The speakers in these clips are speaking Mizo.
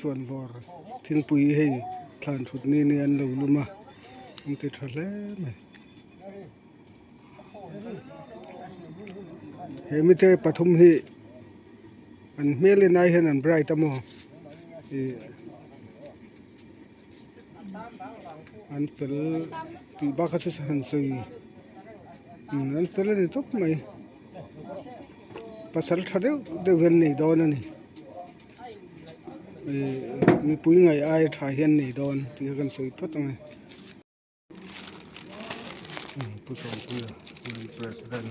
Chhuanvawr thingpui hei thlan thut ni ni an lo lum a an ti tha hle mai he mite pathum hi an hmel en ai hian an bright a maw ih an fel tih bak kha chu han sawi an fel a ni tawp mai pasal tha deuh deuh hi an nei dawn a ni. Ihh mipui ngaih ai tha hian nei dawn tih kha kan sawi phawt ang e. Pu Sawmpuia President.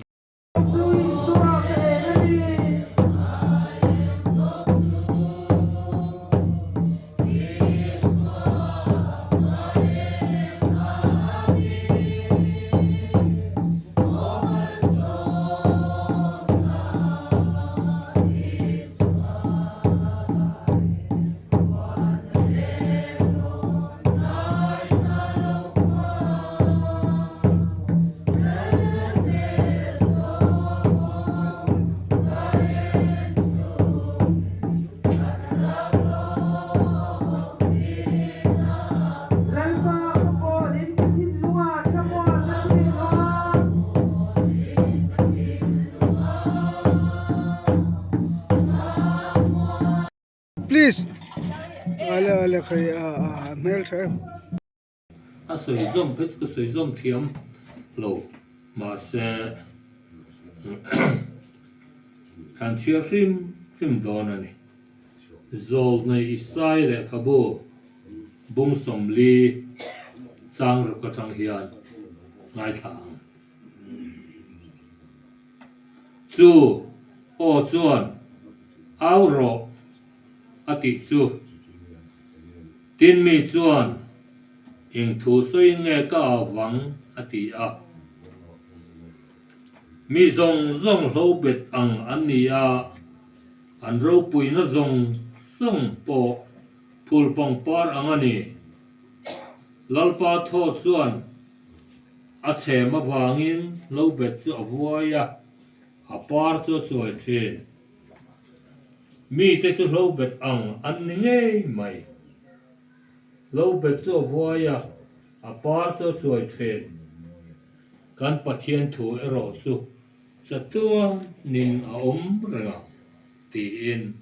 Lalpa ka pawl in ka thinlungah thlamuanna pek a. Please ale ale khai a a hmel tha em. A sawi zawm phei chu ka sawi zawm thiam lo mahse kan chhiar hrim hrim dawn a ni. Zawlnei Isai lehkhabu bung 40 chang ruk atang hian ngaithla ang. Chu aw chuan au rawh a tih chu. Tin mi chuan eng thu sawiin nge ka au vang a ti a. Mi zawng zawng hlo bet ang an ni a, an ropuina zawng zawng pawh phul pangpar ang a ni. Lalpa thaw chuan A chhem avangin hlobet chu a vuai a, a par chu a chuai thin. Mite chu hlobet ang an ni ngei mai. Hlobet chu a vuai a, a par chu a chuai thin. Kan Pathian thu erawh chu chatuanin a awm reng ang, tiin.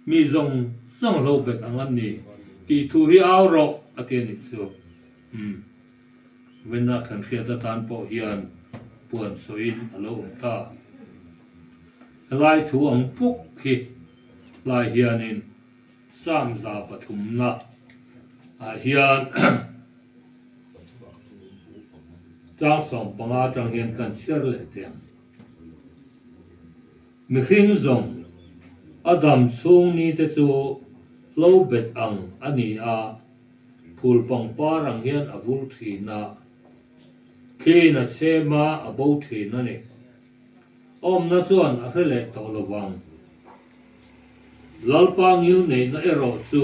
Mi zawng zawng hlo bet ang an ni tih thu hi au rawh a ti a nih chu. Umm. Venna kan hriat atan pawh hian puan sawiin a lo awm ta. Helai thu ang puk hi lai hianin Psalm 103 na ah hian chang 15 atang hian kan chhiar leh teh ang. Mihring zawng a dam chhung ni te chu hlo bet ang a ni a, phul pangpar ang hian a vul thin a, thliin a chhem a, a bo thin a ni. Awmna chuan a hre leh tawh lo vang. Lalpa ngil neihna erawh chu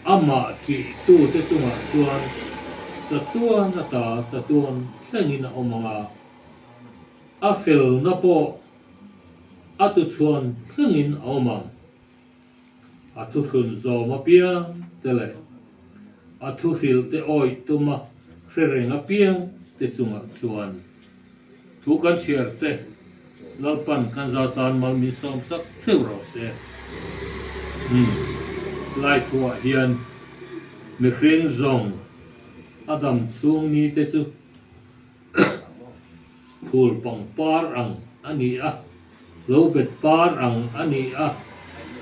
amah ṭihtute chungah chuan chatuan ata chatuan thlengin a awm ang a. A felna pawh a tuchhuan thlengin a awm ang. A thuthlun zawm apiang te leh a thuhrilh te awih tuma hre reng apiang te chungah chuan thu kan chhiar te Lalpan kan za tan mal min sawm sak theuh rawh se. Umm, lai thuah hian mihring zawng a dam chhung ni te chu Phul pangpar ang a ni a, lo bet par ang a ni a,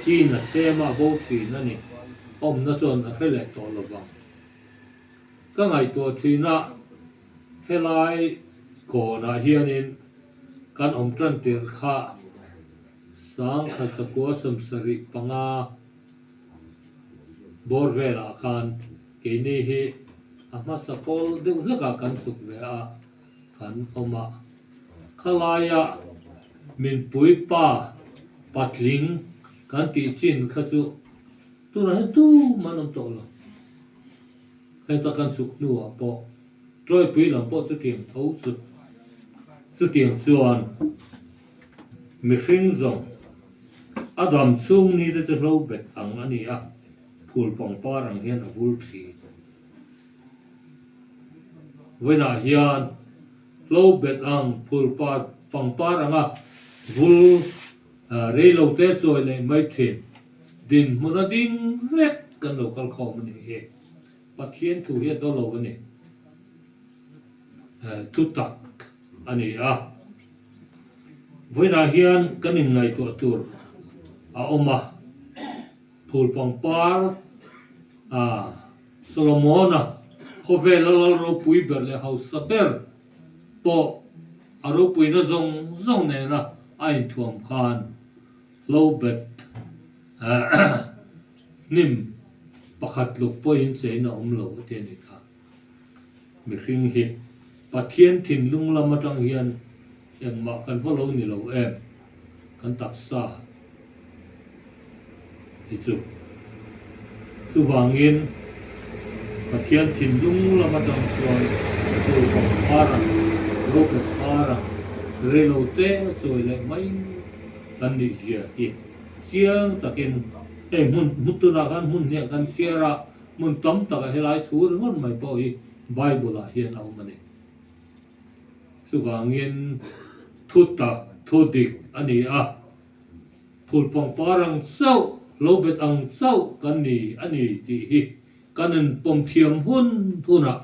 thin a chem a bo thin a ni. Awmna chuan a hre leh tawh lo vang. Ka ngaihtuah thin a, helai kawnah hianin kan awm tan tirh kha 1975. bawr velah khan keini hi a hmasa pawl deuh hlekah kan chhuk ve a, kan awm a. Khalaia min puipa patling kan tih chin kha chu tunah hian tumah an awm tawh lo. Heta kan chhuk hnuah pawh Tawipui lam pawh chutiang tho chu chutiang chuan mihring zawng a dam chhung ni te chu hlo bet ang a ni a, phul pangpar ang hian a vul thin. Vawiinah hian hlo bet ang phul pangpar anga vul rei lo te chawi leh mai thin dinhmun a ding vek kan lo kal khawm a nih hi. Pathian thu hi a daw lo a ni. Thu tak a ni a. Vawiinah hian kan inngaihtuah tur a awm a. Phul pangpar a Solomona khawvela lal ropui ber leh hausa ber pawh a ropuina zawng zawng nena a inthuam khan Hlobet hnim pakhat tluk pawhin chein a awm lo a ti a nih kha. Mihring hi Pathian thinlung lam atang hian engmah kan va lo ni lo em? Kan taksa hi chu. Chuvangin Pathian thinlung lam atang chuan Tulpang par ang, Robet par ang, reilo te a chawi leh mai kan nih zia hi chiang takin hei hmun hmutunah khan hmun hniah kan chhiar a, hmun tam takah helai thu ringawt mai pawh hi Bible ah hian a awm a ni. Chuvangin thu tak, thu dik a ni a, phul pangpar ang chauh, lo bet ang chauh kan ni a ni tih hi kan inpawm thiam hun hunah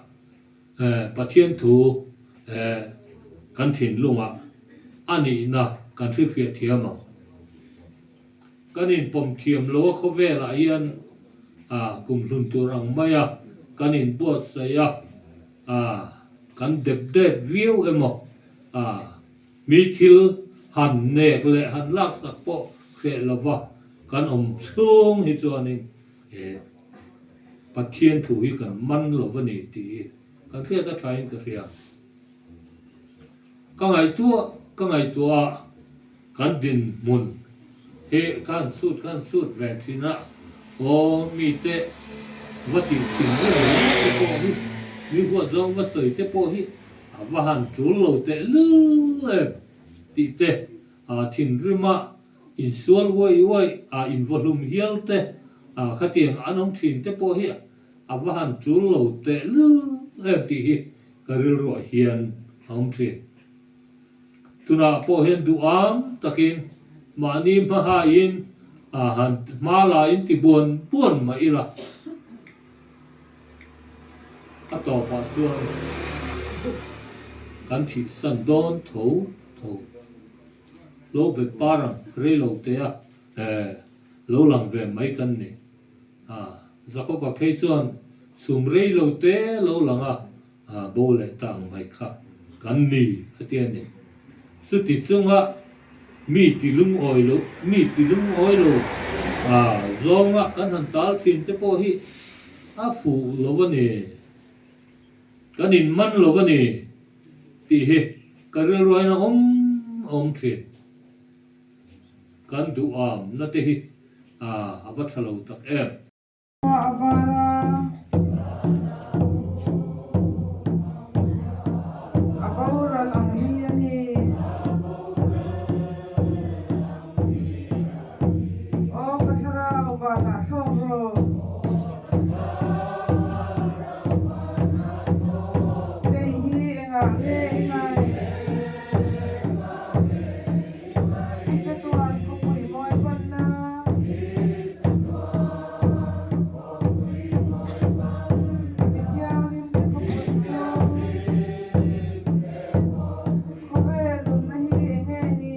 Pathian thu kan thinlungah a nihna kan hrifiah thiam ang. Kan inpawm thiam lo a khawvelah hian kum hlun tur ang maia kan inbuatsaih a, kan dep dep viau emaw mi thil han nek leh han laksak pawh hreh lova kan awm chhung hi chuanin Pathian thu hi kan man lo va ni tih hi kan hriat a thain ka hria. Ka ngaihtuah ka ngaihtuah a, kan dinhmun hi ka han chhut ka han chhut ve thin a, aw mite va tih thin reng reng te pawh hi, mi huat zawng va sawi te pawh hi a va han tul lo tehlul em tih te a thinrima insual uai uai a invahlum hial te a khatiang an awm thin te pawh hi a va han tul lo tehlul em tih hi ka rilruah hian a awm thin. Tunah pawh hian duham takin mahni hmahain a han hma lain ti buan buan mah ila a tawpah chuan kan thihsan dawn tho tho. Lo bet par ang rei lo te a lo lang ve mai kan ni. Jakob-a phei chuan sum rei lo te lo lang a bo leh ta ang mai kha kan ni a ti a ni. Chuti chunga mi ti lungawi lo, mi ti lungawi lo zawnga kan han tal thin te pawh hi a fuh lo a ni, kan inman lo a ni tih hi ka rilruain a awm awm thin. Kan duhamna te hi a va tha lo tak em. A var a, a boral ang hi a ni. Aw ka thlarau vanah thlawk rawh. Hei hi engah nge i ngaih? I chatuan khawpui mawi panna. Mi thianghlim te khawpui chu. Khawvel nunna hi eng nge ni?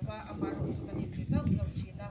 khawp a, amaherawhchu kan inti zauh zauh thin a.